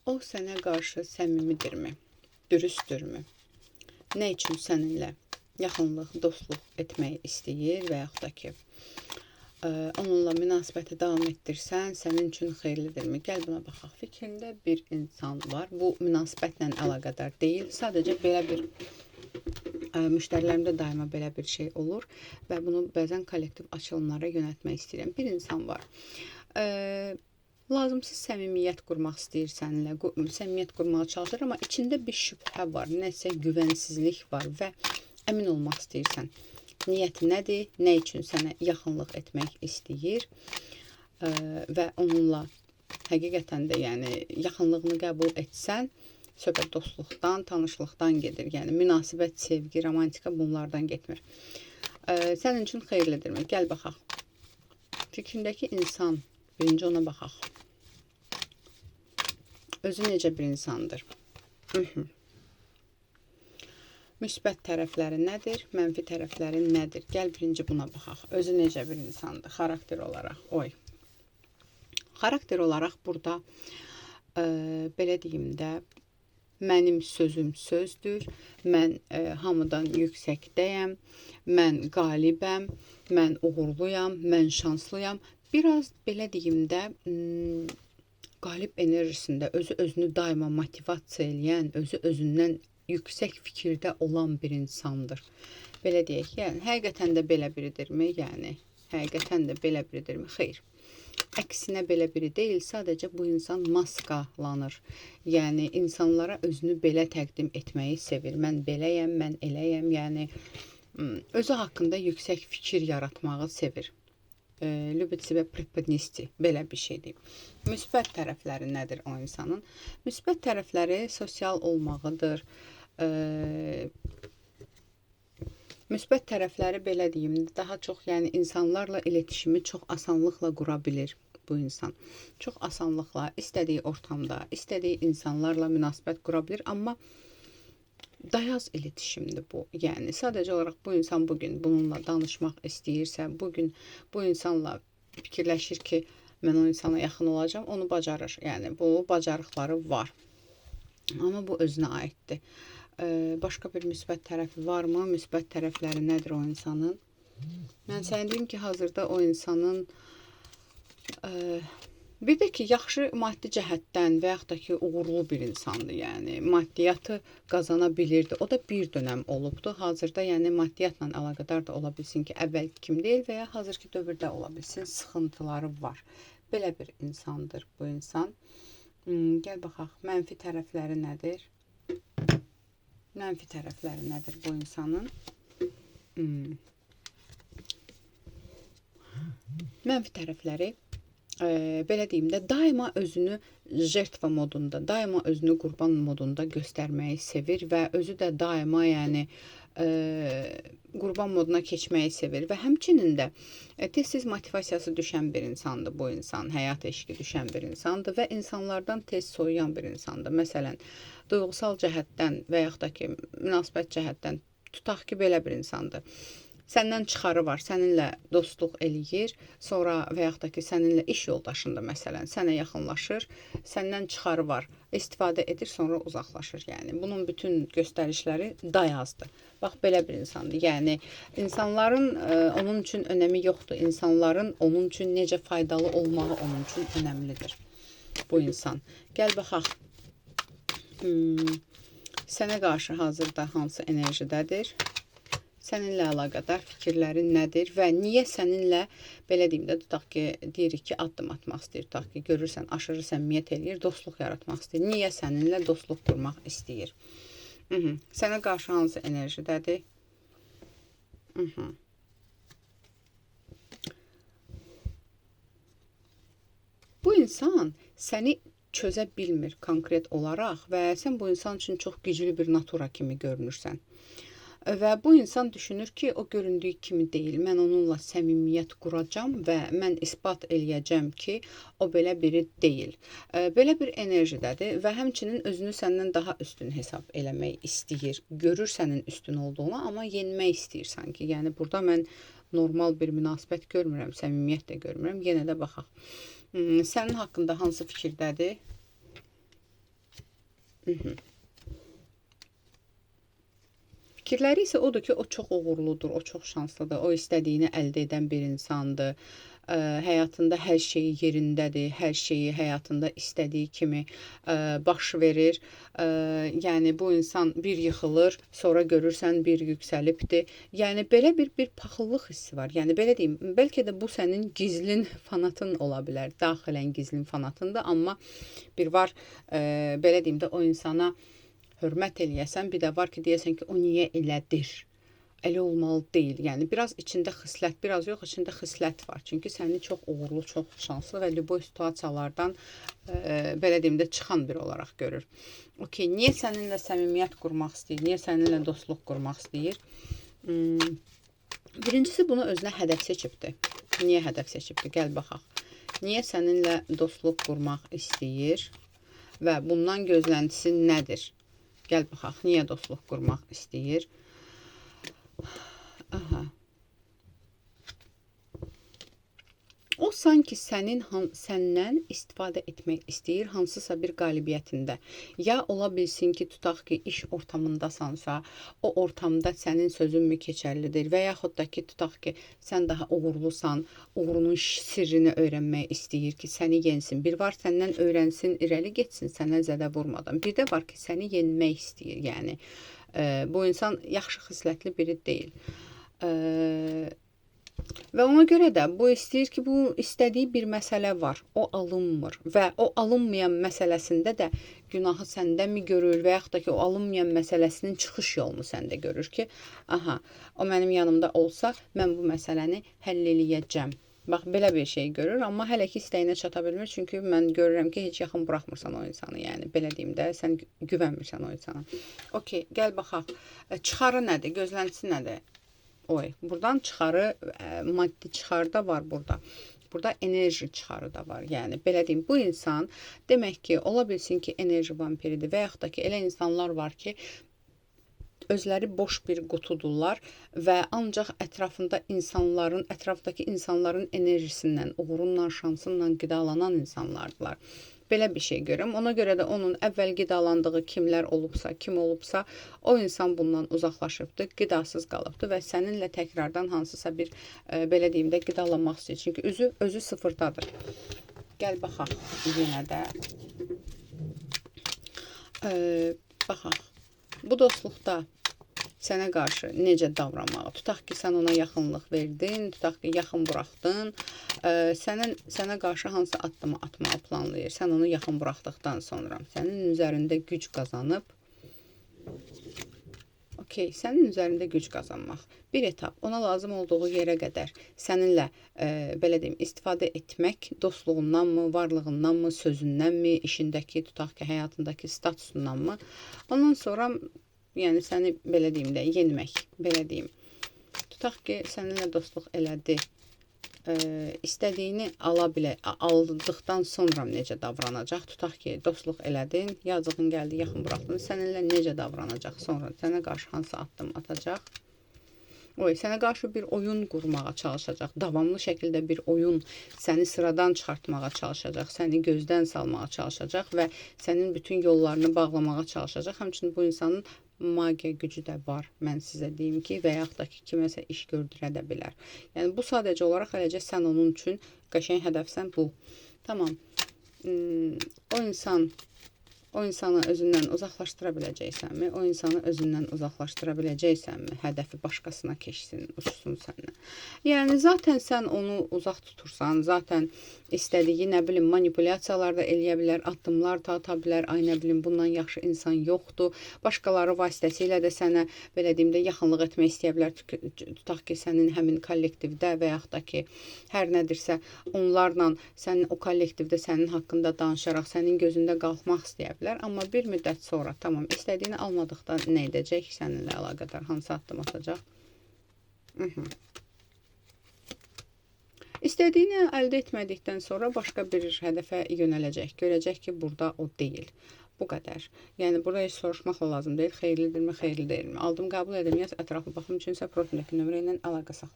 O sənə qarşı səmimidirmi? Dürüstdürmü? Nə üçün səninlə yaxınlıq, dostluq etmək istəyir və yaxud da ki, onunla münasibəti davam etdirsən, sənin üçün xeyirlidirmi? Gəl buna baxaq. Fikrində bir insan var. Bu münasibətlə əlaqədar deyil. Sadəcə belə bir müştərilərimdə daima belə bir şey olur və bunu bəzən kollektiv açılımlara yönəltmək istəyirəm. Bir insan var. Lazımsız səmimiyyət qurmaq istəyir səninlə, səmimiyyət qurmağa çalışır, amma içində bir şübhə var, nəsə güvənsizlik var və əmin olmaq istəyirsən. Niyyəti nədir? Nə üçün sənə yaxınlıq etmək istəyir? Və onunla həqiqətən də, yəni yaxınlığını qəbul etsən, söhbət dostluqdan, tanışlıqdan gedir. Yəni münasibət, sevgi, romantika bunlardan getmir. Sənin üçün xeyirlidirmi? Gəl baxaq. Fikrindəki insan, birinci ona baxaq. Özü necə bir insandır? Müsbət tərəfləri nədir? Mənfi tərəfləri nədir? Gəl birinci buna baxaq. Özü necə bir insandır? Xarakter olaraq. Oy. Xarakter olaraq burada belə deyim də, mənim sözüm sözdür. Mən hamıdan yüksəkdəyəm. Mən qalibəm. Mən uğurluyam. Mən şanslıyam. Biraz belə deyim də, qalib enerjisində özü özünü daima motivasiya eləyən, özü özündən yüksək fikirdə olan bir insandır. Belə deyək, yəni həqiqətən də belə biridirmi? Yəni həqiqətən də belə biridirmi? Xeyr. Əksinə belə biri deyil, sadəcə bu insan maskalanır. Yəni insanlara özünü belə təqdim etməyi sevir. Mən beləyəm, mən eləyəm. Yəni özü haqqında yüksək fikir yaratmağı sevir. Любит себя преподнести, belə bir şey deyim. Müsbət tərəfləri nədir o insanın? Müsbət tərəfləri sosial olmağıdır. Müsbət tərəfləri belə deyim, daha çox yəni insanlarla iletişimi çox asanlıqla qura bilir bu insan. Çox asanlıqla istədiyi ortamda, istədiyi insanlarla münasibət qura bilir, amma dayaz iletişimdir bu. Yəni sadəcə olaraq bu insan bugün bununla danışmaq istəyirsə, bugün bu insanla fikirləşir ki, mən o insana yaxın olacağam, onu bacarır. Yəni bu bacarıqları var. Amma bu özünə aiddir. Başqa bir müsbət tərəfi varmı? Müsbət tərəfləri nədir o insanın? Mən sənə deyim ki, hazırda o insanın bir də ki, yaxşı maddi cəhətdən və yaxud da ki, uğurlu bir insandır. Yəni maddiyyatı qazana bilirdi. O da bir dönəm olubdu. Hazırda yəni maddiyyatla əlaqədar da ola bilsin ki, əvvəlki kim deyil və ya hazırki dövrdə ola bilsin, sıxıntıları var. Belə bir insandır bu insan. Gəl baxaq, mənfi tərəfləri nədir? Mənfi tərəfləri nədir bu insanın? Mənfi tərəfləri, belə deyim də, daima özünü žertva modunda, daima özünü qurban modunda göstərməyi sevir və özü də daima yəni qurban moduna keçməyi sevir və həmçinin də tez-tez motivasiyası düşən bir insandır bu insan, həyat eşqi düşən bir insandır və insanlardan tez soyuyan bir insandır. Məsələn, duyğusal cəhətdən və yaxud da ki, münasibət cəhətdən tutaq ki, belə bir insandır. Səndən çıxarı var, səninlə dostluq eləyir, sonra və yaxud da ki, səninlə iş yoldaşında məsələn, sənə yaxınlaşır, səndən çıxarı var, istifadə edir, sonra uzaqlaşır. Yəni bunun bütün göstərişləri dayazdır. Bax, belə bir insandır. Yəni insanların onun üçün önəmi yoxdur. İnsanların onun üçün necə faydalı olmağı onun üçün önəmlidir bu insan. Gəl baxaq. Sənə qarşı hazırda hansı enerjidədir? Səninlə əlaqədar fikirlərin nədir və niyə səninlə, belə deyim də, tutaq ki, deyirik ki, addım atmaq istəyir, tutaq ki, görürsən, aşırı səmimiyyət eləyir, dostluq yaratmaq istəyir. Niyə səninlə dostluq qurmaq istəyir? Sənə qarşı hansı enerjidədir? Bu insan səni çözə bilmir konkret olaraq və sən bu insan üçün çox güclü bir natura kimi görünürsən. Və bu insan düşünür ki, o göründüyü kimi deyil. Mən onunla səmimiyyət quracam və mən isbat eləyəcəm ki, o belə biri deyil. Belə bir enerjidədir və həmçinin özünü səndən daha üstün hesab eləmək istəyir. Görür sənin üstün olduğunu, amma yenmək istəyir sanki. Yəni burada mən normal bir münasibət görmürəm, səmimiyyət də görmürəm. Yenə də baxaq. Sənin haqqında hansı fikirdədir? Fikirləri isə odur ki, o çox uğurludur, o çox şanslıdır, o istədiyini əldə edən bir insandır. Həyatında hər şeyi yerindədir, hər şeyi həyatında istədiyi kimi baş verir. Yəni bu insan bir yıxılır, sonra görürsən bir yüksəlibdir. Yəni belə bir paxıllıq hissi var. Yəni belə deyim, bəlkə də bu sənin gizlin fanatın ola bilər, daxilən gizlin fanatındır, amma bir var, belə deyim də o insana hörmət eləyəsən, bir də var ki, deyəsən ki, o niyə elədir? Elə olmalı deyil. Yəni biraz içində xislət, biraz yox, içində xislət var. Çünki səni çox uğurlu, çox şanslı və lüboy situasiyalardan belə deyim də çıxan biri olaraq görür. Okey, niyə səninlə səmimiyyət qurmaq istəyir? Niyə səninlə dostluq qurmaq istəyir? Birincisi bunu özünə hədəf seçibdir. Niyə hədəf seçibdir? Gəl baxaq. Niyə səninlə dostluq qurmaq istəyir və bundan gözləntisi nədir? Gəl baxaq, niyə dostluq qurmaq istəyir? Aha. O sanki səndən istifadə etmək istəyir hansısa bir qalibiyyətində. Ya ola bilsin ki, tutaq ki, iş ortamındasansa, o ortamda sənin sözün mü keçərlidir və yaxud da ki, tutaq ki, sən daha uğurlusan, uğurunun sirrini öyrənmək istəyir ki, səni yensin. Bir var səndən öyrənsin, irəli getsin, sənə zədə vurmadan. Bir də var ki, səni yenmək istəyir. Yəni bu insan yaxşı xislətli biri deyil. Və ona görə də bu istəyir ki, bu istədiyi bir məsələ var, o alınmır və o alınmayan məsələsində də günahı səndə mi görür və yaxud da ki, o alınmayan məsələsinin çıxış yolunu səndə görür ki, aha, o mənim yanımda olsa, mən bu məsələni həll eləyəcəm. Bax, belə bir şey görür, amma hələ ki istəyinə çata bilmir, çünki mən görürəm ki, heç yaxın buraxmırsan o insanı, yəni belə deyim də, sən güvənmirsən o insana. Okey, gəl baxaq. Çıxarı nədir, gözləntisi nədir? Oy, buradan çıxarı, maddi çıxarı da var burada. Burada enerji çıxarı da var. Yəni, belə deyim, bu insan demək ki, ola bilsin ki, enerji vampiridir və yaxud da ki, elə insanlar var ki, özləri boş bir qutudurlar və ancaq ətrafında insanların, ətrafdakı insanların enerjisindən, uğurunla, şansınla qidalanan insanlardılar. Belə bir şey görürəm. Ona görə də onun əvvəl qidalandığı kimlər olubsa, kim olubsa, o insan bundan uzaqlaşıbdır, qidasız qalıbdır və səninlə təkrardan hansısa bir, belə deyim də, qidalanmaq istəyir. Çünki özü sıfırdadır. Gəl baxaq yenə də. Baxaq. Bu dostluqda sənə qarşı necə davranmağı? Tutaq ki, sən ona yaxınlıq verdin, tutaq ki, yaxın buraxdın. Sənə qarşı hansı addımı atmağı planlayır? Sən onu yaxın buraxdıqdan sonra sənin üzərində güc qazanıb. Okey, sənin üzərində güc qazanmaq. Bir etap, ona lazım olduğu yerə qədər səninlə, belə deyim, istifadə etmək dostluğundanmı, varlığındanmı, sözündənmi, işindəki, tutaq ki, həyatındakı statusundanmı? Ondan sonra, yəni səni, belə deyim də, yenmək, belə deyim. Tutaq ki, səninlə dostluq elədi. İstədiyini aldıqdan sonra necə davranacaq? Tutaq ki, dostluq elədin, yazığın gəldi, yaxın buraxdın. Səninlə necə davranacaq? Sonra sənə qarşı hansı addım atacaq? Oy, sənə qarşı bir oyun qurmağa çalışacaq. Davamlı şəkildə bir oyun, səni sıradan çıxartmağa çalışacaq, səni gözdən salmağa çalışacaq və sənin bütün yollarını bağlamağa çalışacaq. Həmçinin bu insanın magiya gücü də var, mən sizə deyim ki, və yaxud da ki, kiməsə iş gördürə də bilər. Yəni, bu sadəcə olaraq eləcə sən onun üçün qəşəng hədəfsən bu. Tamam. O insanı özündən uzaqlaşdıra biləcəksənmi? O insanı özündən uzaqlaşdıra biləcəksənmi? Hədəfi başqasına keçsin, uçsun səndən. Yəni, zaten sən onu uzaq tutursan, zaten istədiyi, nə bilim, manipulyasiyalar da eləyə bilər, addımlar da ata bilər, ay, nə bilim, bundan yaxşı insan yoxdur. Başqaları vasitəsilə də sənə, belə deyim də, yaxınlıq etmək istəyə bilər. Tutaq ki, sənin həmin kollektivdə və yaxud da ki, hər nədirsə, onlarla sənin o kollektivdə sənin haqqında danışaraq, sənin gözündə qalxmaq istəyə bilər. Amma bir müddət sonra, tamam, istədiyini almadıqda nə edəcək səninlə əlaqədar, hansı addım atacaq? İstədiyini əldə etmədikdən sonra başqa bir hədəfə yönələcək. Görəcək ki, burada o deyil. Bu qədər. Yəni, burada heç soruşmaqla lazım deyil. Xeyirlidirmi, xeyirli deyilmi? Aldım, qəbul edim. Ətraflı baxım üçün isə profildəki nömrə ilə əlaqə saxla.